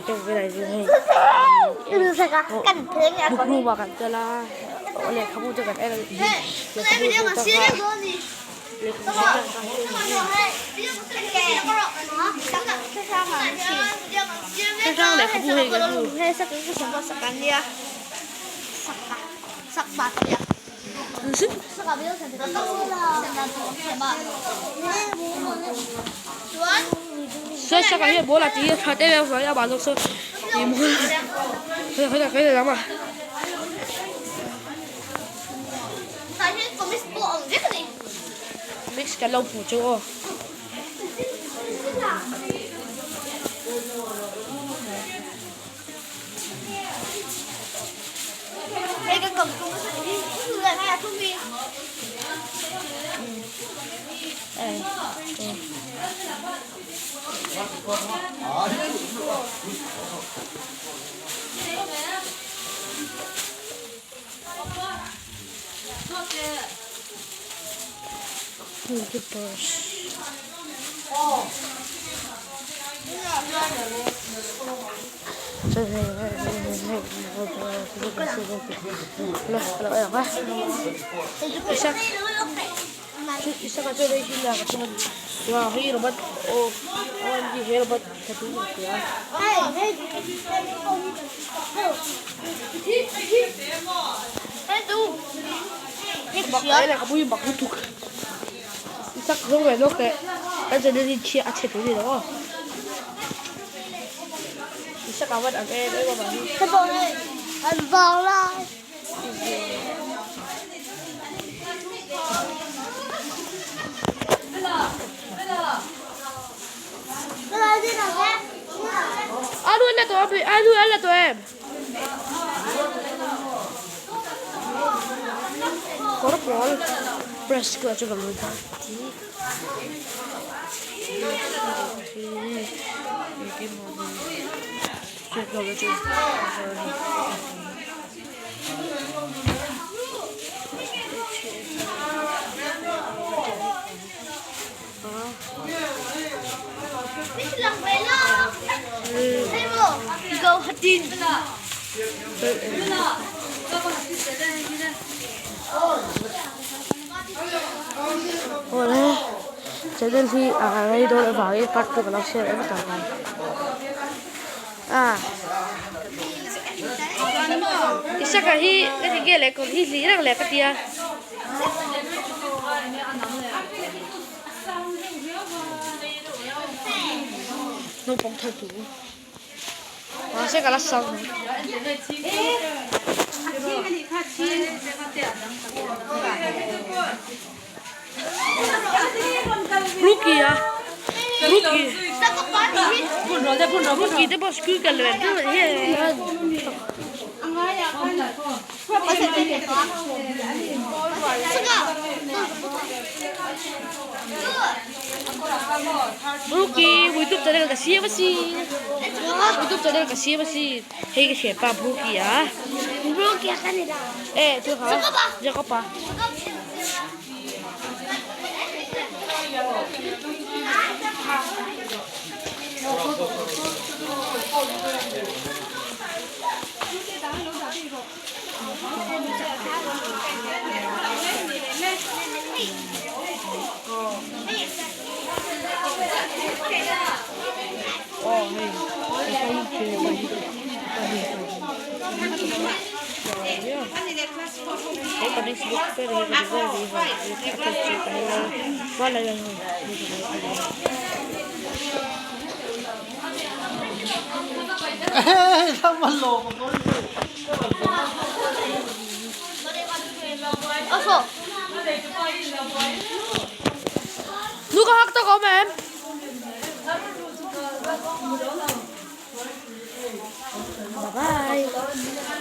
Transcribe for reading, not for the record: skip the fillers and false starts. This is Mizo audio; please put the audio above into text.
deuh velah hian hei book room ah kan kal a lehkhabu te kan en a lehkhabu te kha hrang lehkhabu hei kan hmu. Saka hian ball a ti a that em em avangin amah zawk sawn ih mawl khawi lam a. Mix kan lo hmuh chu aw. Kawr pawl press kuah chu ka hmu ta Awle channel hi a rei dawn avangin part two ka lo share em tak ang a Isaka hi ka ti nge leh kawr hi hlir ang leh ka tia. Naupang thar tur mahse ka la sang Rookie a Rookie Rookie te pawh school kal ve deuh hian. Brookie YouTube channel ka siam asin YouTube channel ka siam asin hei ka thianpa Brookie a Brookie ka ni la e chu kha Jacob a Nu ka hak tak awm em? Bye bye.